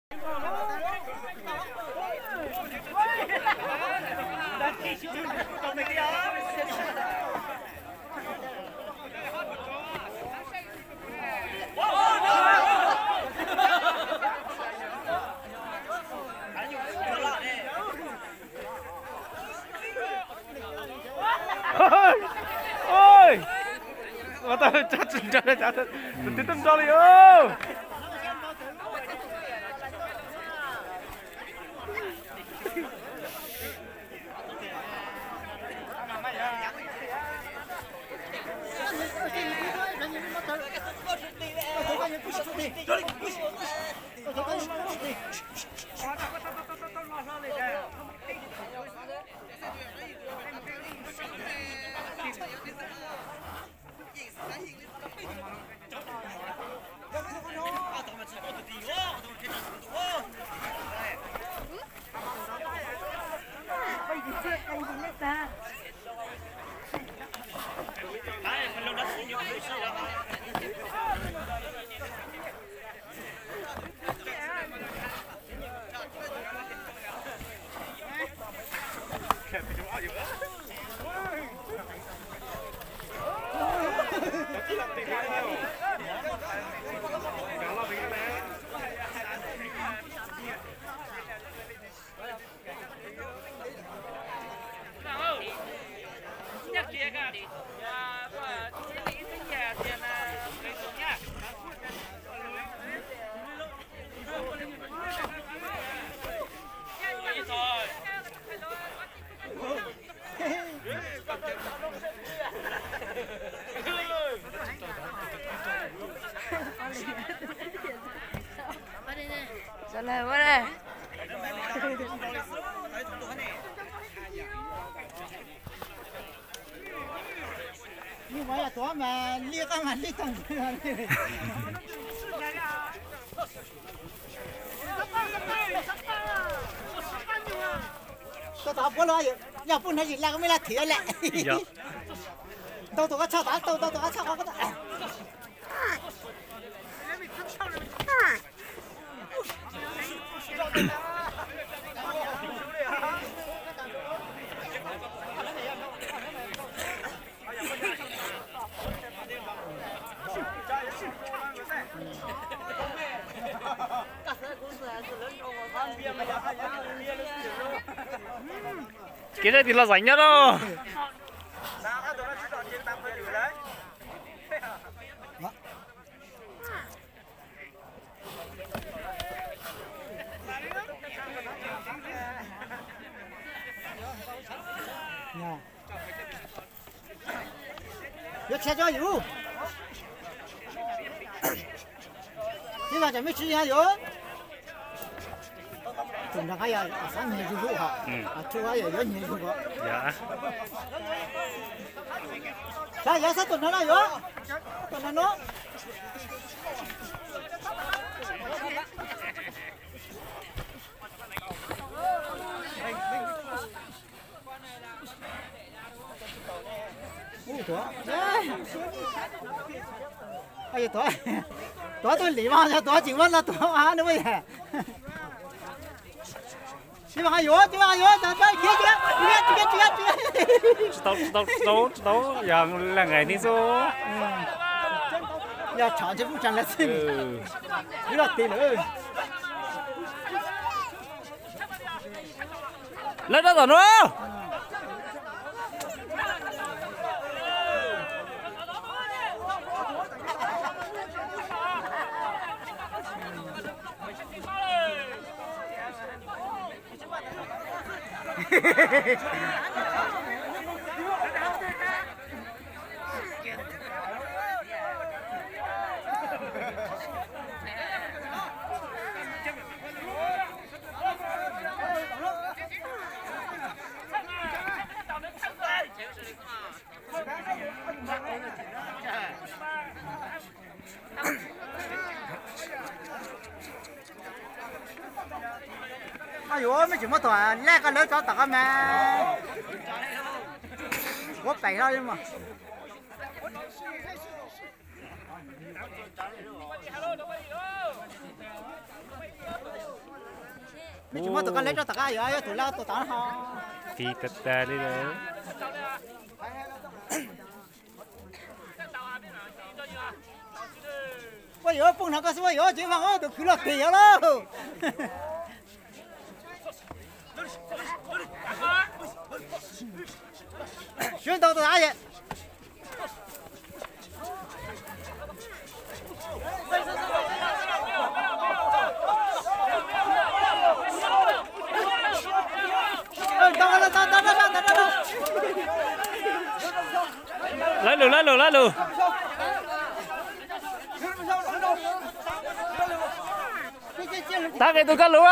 Oj, ua tau tso tsis nrog, tib tug nrog li os. Sawv daws ua le. Yus mas yog tuav mas liab qab mas liab tag. Tuaj tom puab los, yog puab hnov yim laj koj mej laj thim lawm. Ntau tus koj tshaj tom, ntau tus koj tshaj qhov. Kev zaj tim los zaim nyob rau. Yuav tsis tso yus. Tib vaj tsam mej tsis yog yus. Tus nrog qab yog xav nyiag yus lub hos, tus qab yog yuav nyiag yus os. Xav yog xav tus nrog no yus, tus nrog no. Tuav, tuav tug lim mas yog tuav tsis muab no tuav no. Tsis mas yuav, tsis mas yuav, tsis khiav, tsis khiav, tsis khiav, tsis khiav. Tsis tau, tsis tau, tsis tau, tsis tau, yog leej nqaim ni xwb. Yog tshov ntshe kuj tsa lawv xwb. Wb los tis lawm. Lawv rov tom no. Yuav mej tsis muab tuam laj ko lawv rov tom ko mas. Kuv pem hlo li mas. Nej tsis muab tus kab leb rau tom qab, yog yog tus lab tus tod ho. Tiv tag tag li lawm. Ua yuav poob no koj xwb ua yuav tsis vag tus khwv los tig yuav lauj. Sib ntaus tus av. Lawv lug, lawv lug, lawv lug. Tab qias tus koj lug a.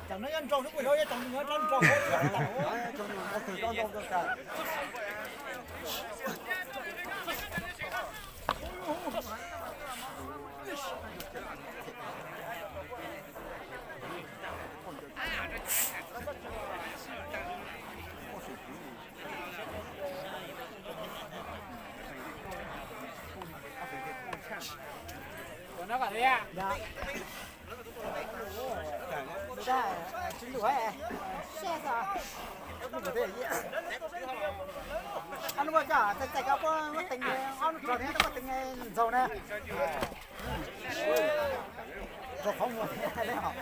Tam no yuav nrau lub kuj yuav nrau, nrau. Ob hnub coj txais txais koj puab muab teev, ob hnub tso thiab muab teev ntxaug na. Rau qhov muag thiab.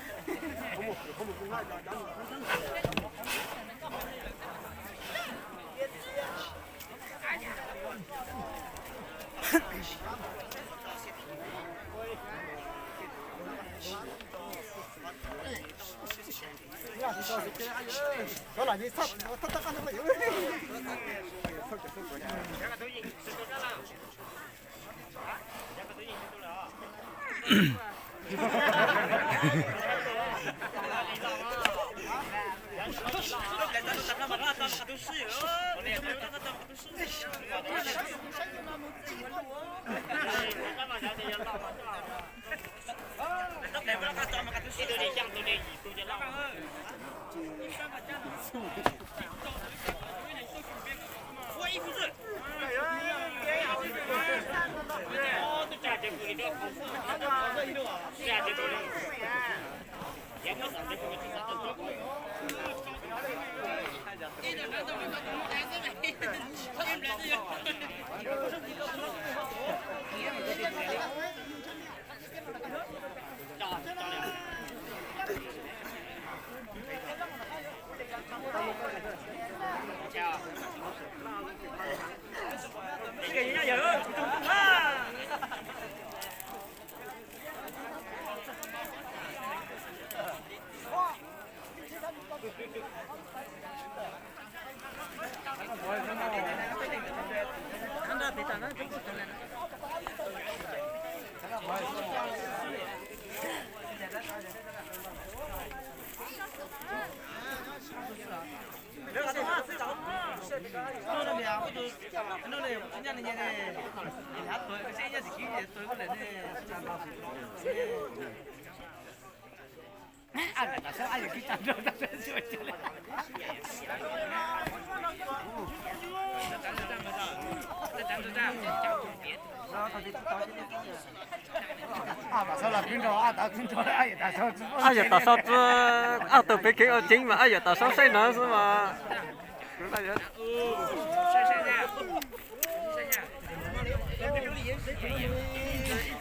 Ab yawm tas sau txwb, ab tawm pem kev ua ceev mas ab yawm tas sau saib no xwb mas.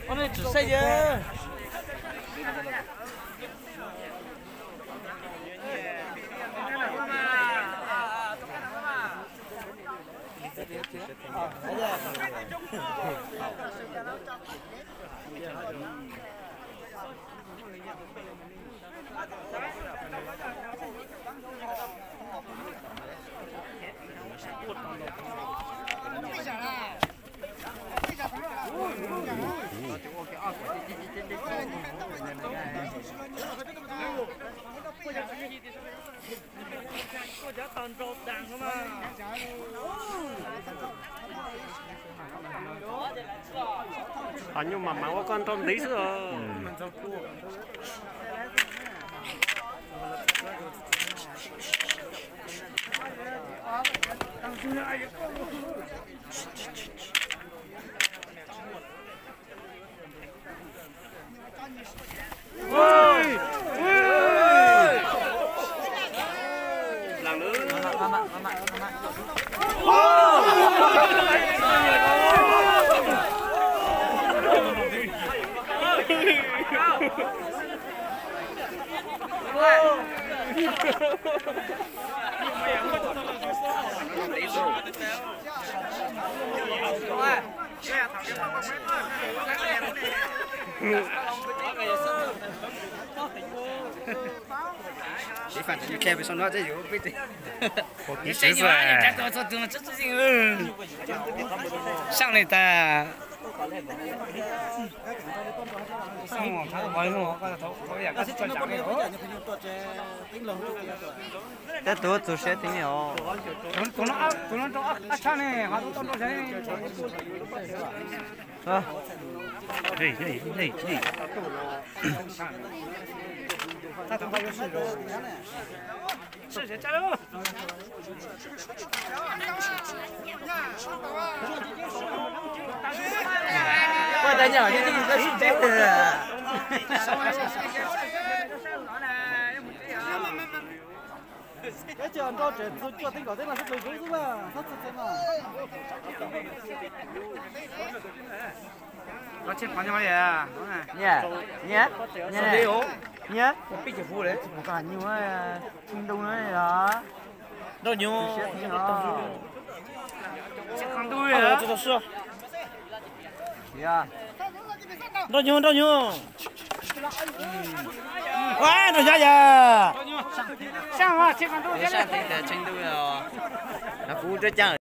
Ua nej tsis saib yawg. Qhov nyuj mas mas ua koj nrau ntiv xwb os. Tiv fam tseem cia pem saum no thiab yuav peb tes. Tiv fam tseem cia pem saum no thiab yuav peb tes. Saib li tas. Tej tus txog siab teev li os. Tus no rau ab tshab ne, ho tus tau rau xyov ne. Eb, ces nrau tseem txug cuaj teev kaum teev no xwb, pes zuv xwb na, txhob txug txeev no. Koj tsij qhov nyob li, nyiam, nyiam, nyiam, nyiam, pib cem hu li, tsis pom koj nyuj, tsis ntoo na. Nrau nyuj, tsis qhov ntuj li. Nrau nyuj, nrau nyuj. Ua, nrau nyuj yog. Saab, tsis qhov ntuj, tsis qhov ntuj. Kuv ua caag